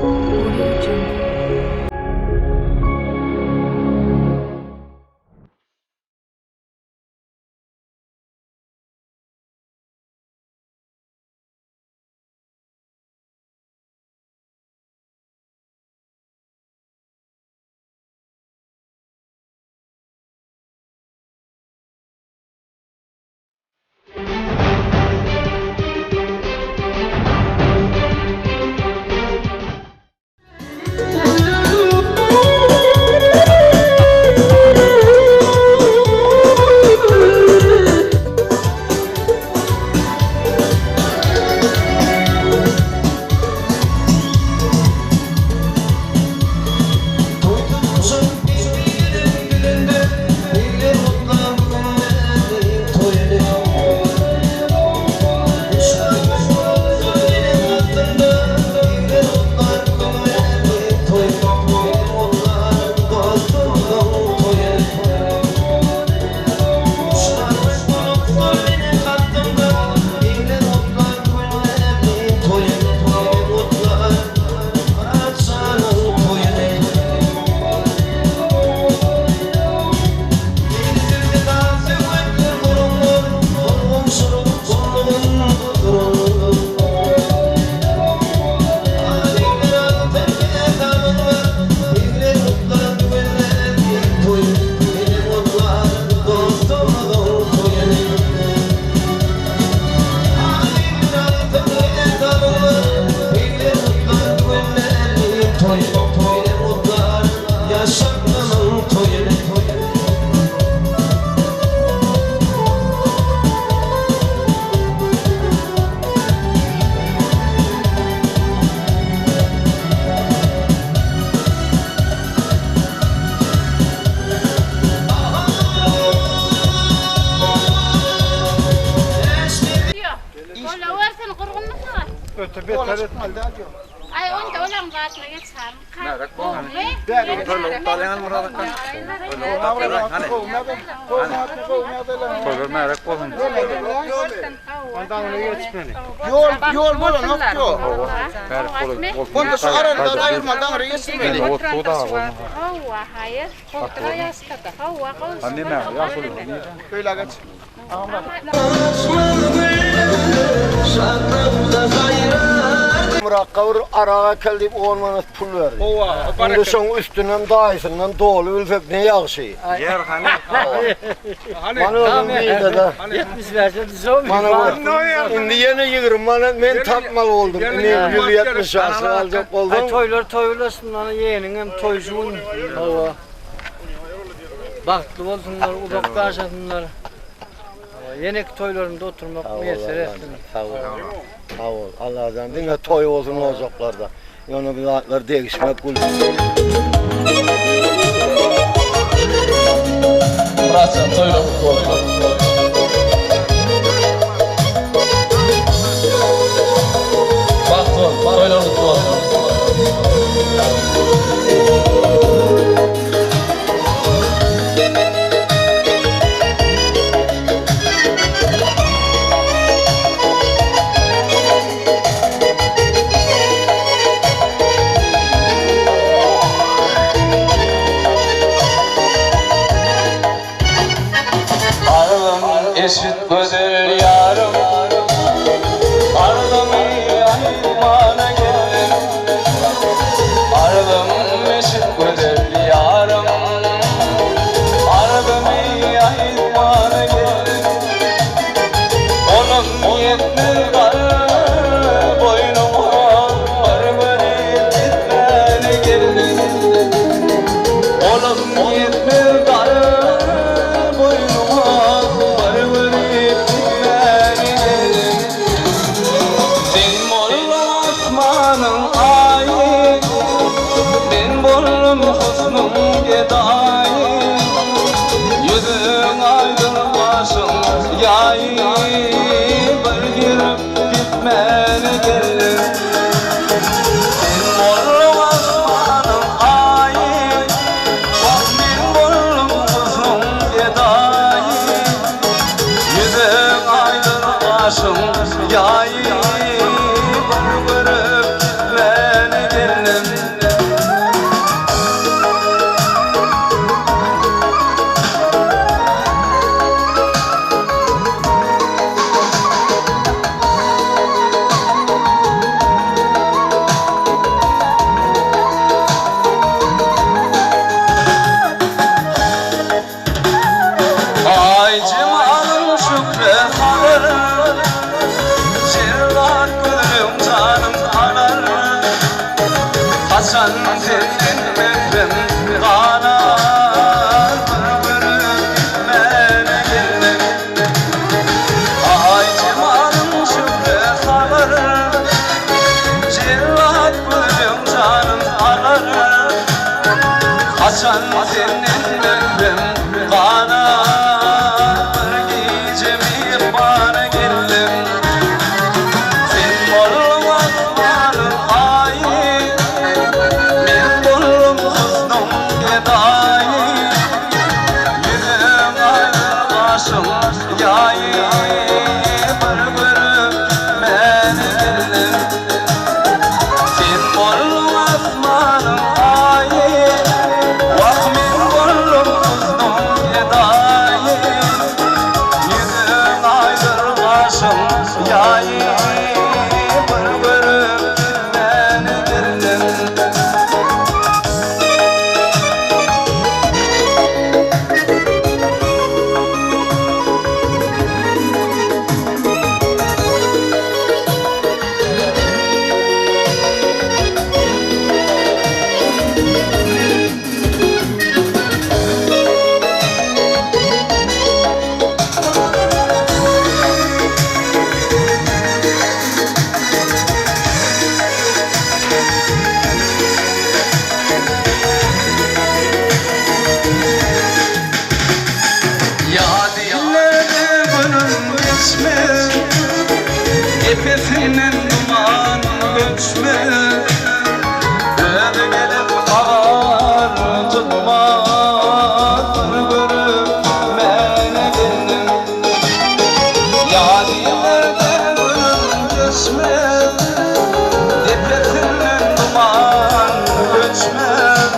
Audio Jungle. Bolawersin gurgunmysyňyz? Öte beter etmeli däl diýýär. Aý onda olaň zadyna geçärin. Märek bolsun. Toýlar märek bolsun. Ýol ýol bolanok ýok. Märek bolsun. Onda şu aralydan aýyrmaly daňry geçirmeli. Hawa, haýyr. Hawa, gowy. Anne ne? Ya şöyle. Beýle geç. Murat gawur araga kel diýip 10 manat pul berdi. Indi şoň üstünden daýysyndan doly bilsek ne ýagşy. Ýer hany. Mana özüm diýdi-de. Mana bu. Indi ýene 20 manat men tapmaly boldum. Indi 170 ýaşly aljak boldum. Ay toýlar toýlasyn, ana ýeğeniňem toýjun. Hawa. Bagtly bolsunlar, uzak ýaşasynlar. Hawa, ýeneki toýlarynda oturmak miýesser etsin. Sag bol. Sag bol. Allah'dan diňe toý bolsun oljaklarda. Ýöne bu zatlar degişmek gül. Muratjan toýlar gutly bolsun. Bagtly bol, toýlar gutly bolsun. Arzym eşit gözel ýarym Arzymy aýtmana geldim Arzym eşit gözel ýarym Arzymy aýtmana geldim Onuň ýetmez gar boýnuma Bir görüp gitmäne geldim Onuň ýetmez gar boýnuma Bir görüp gitmäne geldim Sen bolduň asmanyň aýy Men boldum husnuň gedaýy Ýüzüň aýdyň başyň ýaýy Bir girip. ýaýy Bir görüp gitmäne geldim. Aý jemalyň şükre salar, Jellat gözüň janyň alar. Haçan senden mährem galar, Bir görüp gitmäne geldim. Aý jemalyň şükre salar, Jellat gözüň janyň alar. Haçan senden mährem galar, Bir gije myhmana geldim. Sen bolduň asmanyň aýy, Men boldum husnuň gedaýy. Ýüzüň aýdyr gaşyň ýaýy, Bir görüp gitmäne geldim. Sen bolduň asmanyň aýy, Wah men boldum husnuň gedaýy. Ýüzüň aýdyr gaşyň ýaýy, Bir görüp gitmäne geldim. Ýa dillerde günüm geçmez, Depesinden duman göçmez. Özi gelip habar tutmaz, Bir görüp gitmäne geldim. Ýa dillerde günüm geçmez, Depesinden duman göçmez.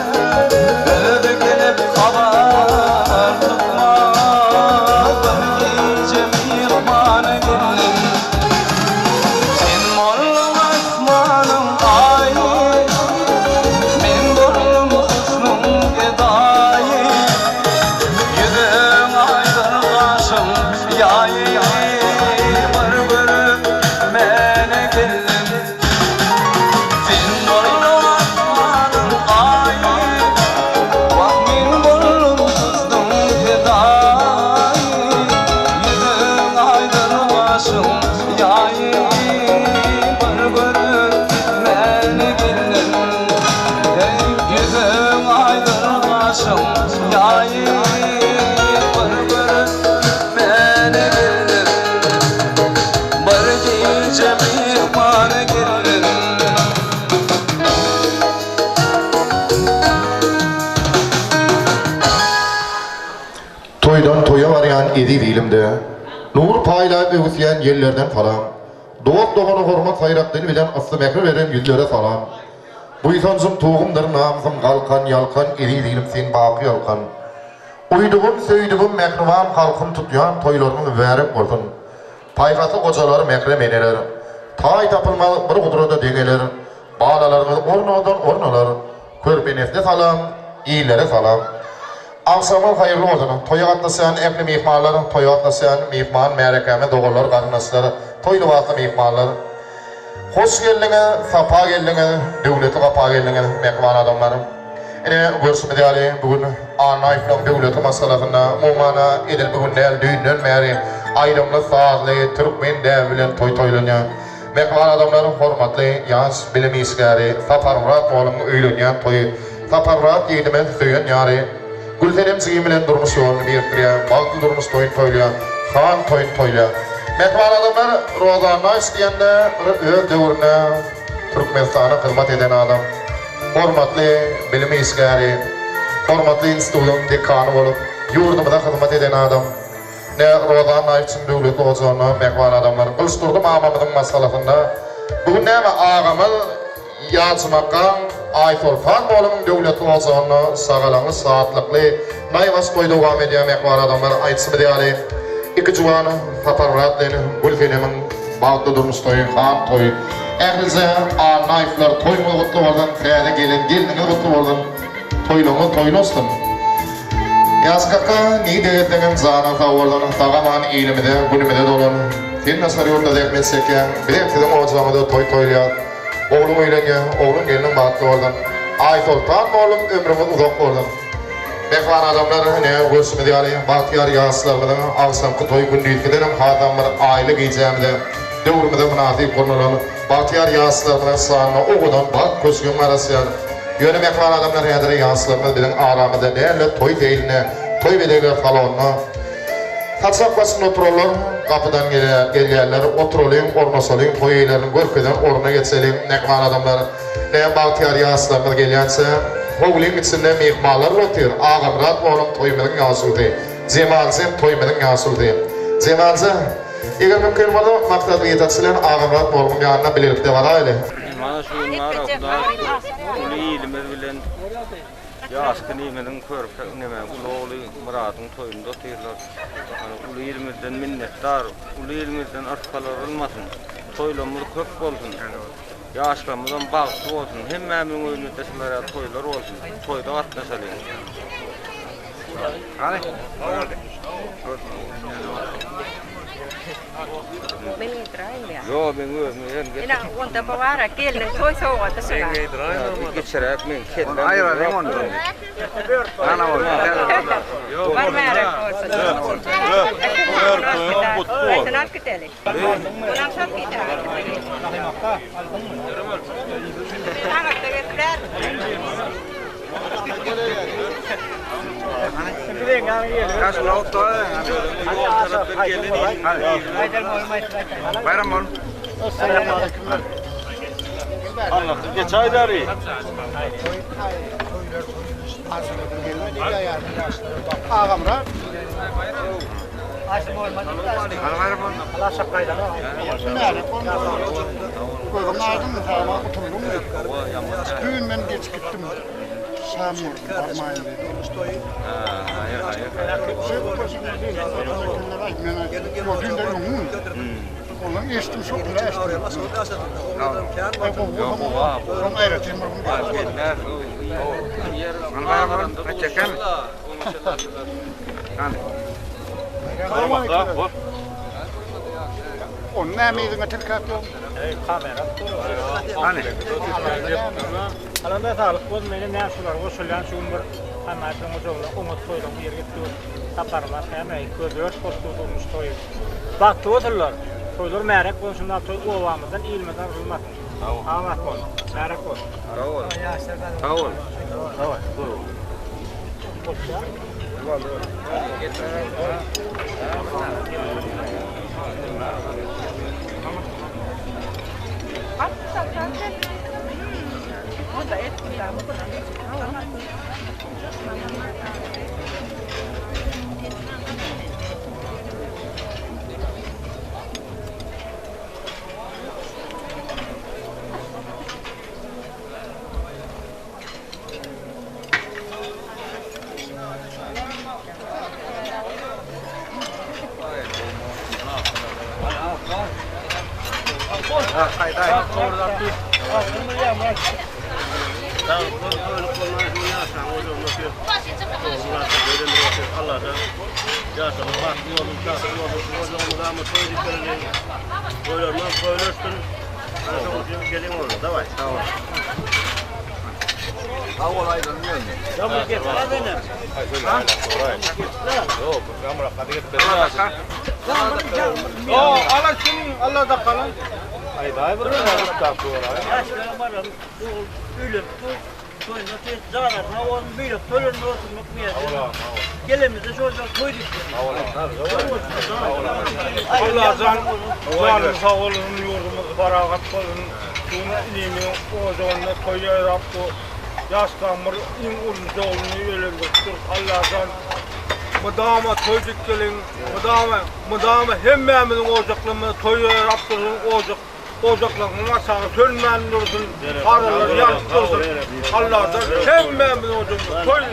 Özi gelip habar tutmaz, Bir gije myhmana geldim. Sen bolduň asmanyň aýy, Men boldum husnuň gedaýy. Ýüzüň aýdyr gaşyň ýaýy, Bir görüp gitmäne geldim. Sen bolduň asmanyň aýy, Wah men boldum husnuň gedaýy. Ýüzüň aýdyr gaşyň ýaýy, Bir görüp gitmäne geldim. Hey, ýüzüň aýdyr gaşyň ýaýy, Bir görüp gitmäne geldim. Bir gije myhmana geldim. Toýdan toýa barýan eziz ilimde, Nur paýlap öwüsýän ýellerden salam. Dost-dogana hormat saýrak dil bilen Yssy mähir beren ýüzlere salam. Buýsanjym tugumdyr namysym galkan ýalkan Eziz ilim sen baky ýalkan. Uýdugym söýdügim mähriban halkym Tutýan toýlaryňyz mübärek bolsun. Paýhasly gojalar mährem eneler. Taý tapylmaz bir gudrada deňeler. Balalarňyz ornadan orun alar. Körpe nesle salam, illere salam. Agşamyňyz haýyrly bolsun. Toýa gatnaşýan ähli myhmanlar, toýa gatnaşýan myhman märekämiz doganlar, garyndaşlar, toý lybasly myhmanlar. Hoş geldiňiz, sapa geldiňiz, döwletli gapa geldiňiz, mähriban adamlar. Ine, görşümiz ýaly, bu gün Annaýewlaryň döwletli maşgalasynda, umuman-a, edil bu gün däl, düýnden bäri aýdymly-sazly türkmen däbi bilen toý toýlanýar. Mähriban adamlar, hormatly ýaş bilim işgäri Saparmyrat mugallymyň öýlenýän toýy. Saparmyrat ýigidimiz söýen ýary Gülsenem jigim bilen durmuş ýoluny birikdirýär, bagtly durmuş toýuny toýlaýar, han toýuny toýlaýar. Mähriban adamlar, Roza Annaýewiç diýende bir öz döwründe Türkmenistana hyzmat eden adam. Hormatly bilim işgäri, hormatly institutyň dekany bolup, ýurdumyza hyzmat eden adam. Ne Roza Annaýewiçiň döwletli ojagynda mähriban adamlar Gylyçdurdy mamamyzyň maşgalasynda bu gün näme agamyz Ýalçymakgaň Aýsoltan molumyň döwletli ojagynda şagalaňly şatlykly naýbaşy toý dowam edýär mähriban adamlar aýdyşymyz ýaly iki juwan Saparmyrat bilen Gülsenemiň bagtly durmuş toýy han toýy ählije Annaýewler toýuňyz gutly bolsun täze gelen gelniňiz gutly bolsun toýlaryňyz toýly bolsun. Ýaş kaka nide gezseňem janyň sag bolsun sag-aman ilimize günümize dolan sen daşary ýurtda zähmet çekýäň bizem siziň ojagyňyzda toý toýlaýas ogluň öýlenýä ogluň gelniň bagtly bolsun Aýsoltan mollum ömrüňiz uzak bolsun Mähriban adamlar ine görşümiz ýaly bagtyýar ýaşlarymyzyň agşamky toýy gündizkidenem hasam bir aýly gijämize döwrümize mynasyp gurnalan Bagtyýar ýaşlarymyzyň şanyna owadan bagt köşgem garaşýar. Ýöne mähriban adamlar häzir ýaşlarymyz biziň aramyzda dälde toý seýlinde, toý bezegler salonynda. Saçak başynda oturanlar gapydan gelýärler, oturalyň, ornaşalyň, toý eýleriniň görkezen ornuna geçeliň, mähriban adamlar. Näme bagtyýar ýaşlarymyz gelýänçä howlyň içinde myhmanlar otyr, Agamyrat onuň toýumyzyň ýaşulusy, Jemaljem toýumyzyň ýaşulusy. Jemaljan! Eger mümkin bolsa, Maksat Gytaç bilen Agamyrat mollumyň ýanyna bilelikde baraýly. Mana şu gün bar Hudaý uly ilimiz bilen ýaşky inimiziň körpe neme uly ogly Myradyň toýunda otyrlar. Hany uly ilimizden minnetdar, uly ilimizden yrsgal yrylmasyn. Toýlarymyz köp bolsun. Ýaşlarymyzam bagtly bolsun. Hemmämiziň öýümizde şular ýaly toýlar bolsun. Toýda gatnaşalyň. Men geýdiräýin ýa. Ýok, men özüm hem getir. Ine, onda bu bara gelniň toý sowgady şular. Men geýdiräýin. Geçiräk men kellem. Aýralyň onda. Ana bol. Bar märäk bolsun. Aýsyn alyp gideli. Munam şol gidäýin. Sagatda getirer. Bayram ol. Agamyrat. Gözüň aýdyňmy saňa utuldyňmy? Düýn men geç gitdim. Şam gördüm barmaýyn diýdim. Düýn de öňüm. Ondan eşitdim şo bile eşitdim. Onuň aýratyn bir gün. Ony näme yzyňa tirkäp ýörüň? Alanda saglyk bolsun menem näme şulara goşulýan şu gün bir Annaýewiň ojagyna oňat toýlaň biri gitdi ol Saparmyrat näme göz ört bolup dur durmuş toýy bagtly bolsunlar toýlar märek bolsun şunda toý obamyzdan ilimizden aýrylmasyn abat bol märek bol. Sag bol. Sag bol. Allajan janyň sag bolsun ýurdumyz parahat bolsun şu gün inimiň ojagynda toý ýaýrap bu ýaşlaň bir iň uly ogluny öýlendiripdir Allajan. Mydama toý dikgeliň, mydama, mydama hemmämiziň ojaklarymyzda toý ýarap dursun, ojak, ojaklaryň aşagy sönmän dursun, aralary ýanyp dursun. Alladan hemmämiziň ojagymyzda toý.